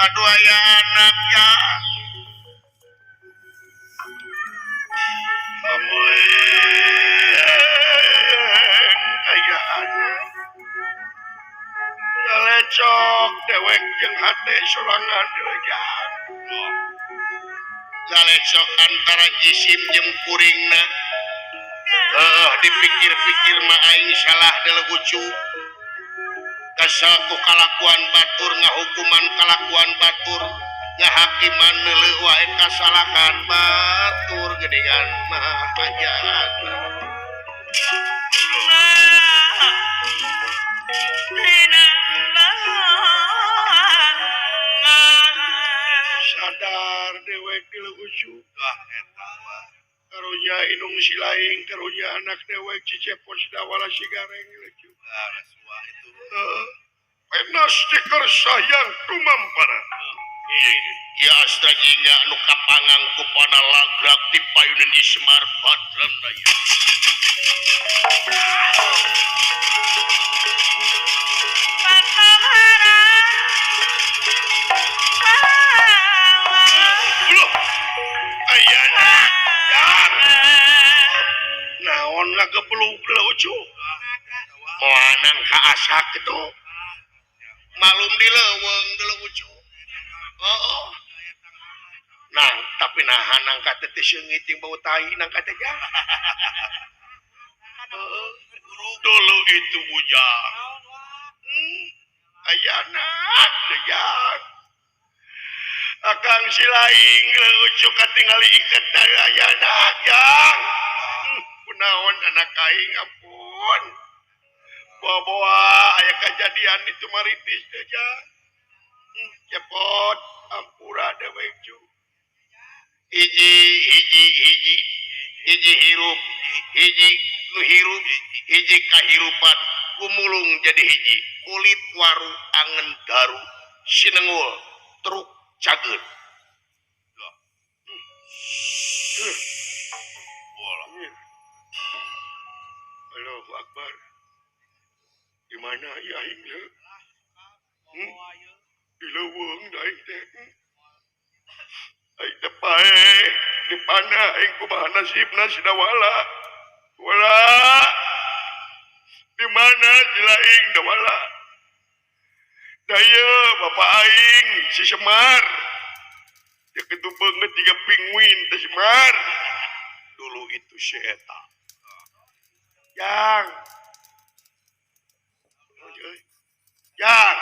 Aduh aya anak ya. Aya anak. Galecok dewek jeung hate sorangan dilejan. Galecok antara jisim jeung kuringna. Dipikir-pikir mah aing salah deuleu ucu. Kesel ku kalakuan batur ngahukuman kalakuan batur ngahakiman neuleuh wae kasalahan batur geuningan mah ajaran. Sadar dewek deuleu ucu. Karunya inung si laing, karunya anak dewek cicepos dawala si gareng lucu. Penas stiker sayang tumampara. Ya astra jingga anu kapangang ku pana lagrak di payunan Ismar Badranaya. Ayana naon ngagepeluk lucu. Moanang ka asak gitu. Malum di leuweung deuleu ucu. Oh. Nah, tapi nahan nangka teh teu seungit jeung bau tai nangka teh ja. Dulu itu bujang. Ayana dejang. Akang si laing lucu katingali iket dari ayana jang. Kunaon anak aing ampun. Bawa-bawa aya kejadian itu maritis teh jang. Cepot ampura dewek cu. Hiji hiji hiji hiji hirup hiji nu hirup hiji kahirupan gumulung jadi hiji kulit waru angen daru sinengul truk cageun. Allahu Akbar. Di mana ya aing leu? Di leuweung aing teh. Aing teh paeh di panah aing kumaha nasibna si Dawala. Wala. Di mana si laing Dawala? Daya bapak aing si Semar. Dia kitu beungeut jiga pinguin teh Semar. Dulu itu si eta. Yang. Yang.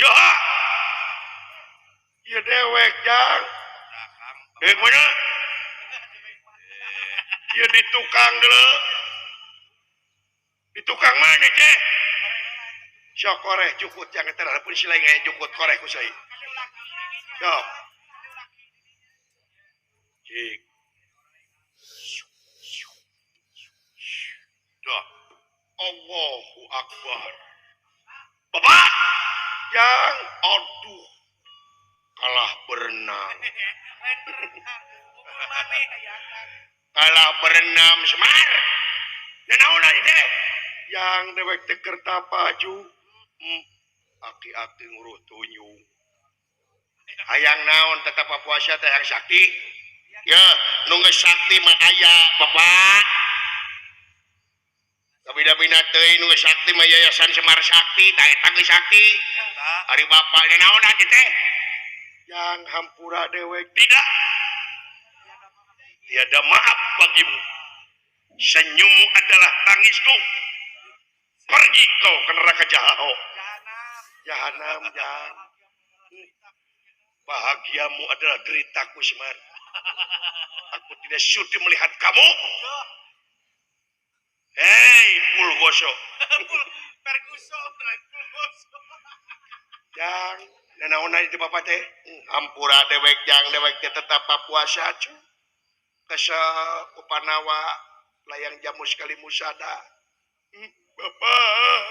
Saha? Ieu dewek jang. Dewek mana? Ieu di tukang deuleu. Di tukang mana ceh? Sok koreh jukut jang eta pun si laing aya jukut koreh ku sai. Sok. Cik. Dah. Allahu Akbar. Bapak yang aduh kalah berenang. Kalah berenam Semar. Nanaon aja teh? Yang dewek teh keur tapaju. Aki-aki nguruh tunyung. Hayang naon tetap puasa teh yang sakti? Ya, nu geus sakti mah aya Bapak. Kabina-bina teuing nu geus sakti mah Yayasan Semar Sakti, tah eta geus sakti. Ari bapak naon aja teh? Yang hampura dewek tidak. Tiada maaf bagimu. Senyummu adalah tangisku. Pergi kau ke neraka jahanam. Jahanam, jahanam. Bahagiamu adalah deritaku, Semar. Aku tidak sudi melihat kamu. Hei, Pulgoso. Perguso, Pulgoso. Jang, nanaon itu bapak teh? Hampura dewek jang dewek teh tetap puasa cu. Kesa upanawa layang jamu sekali musada. Bapak.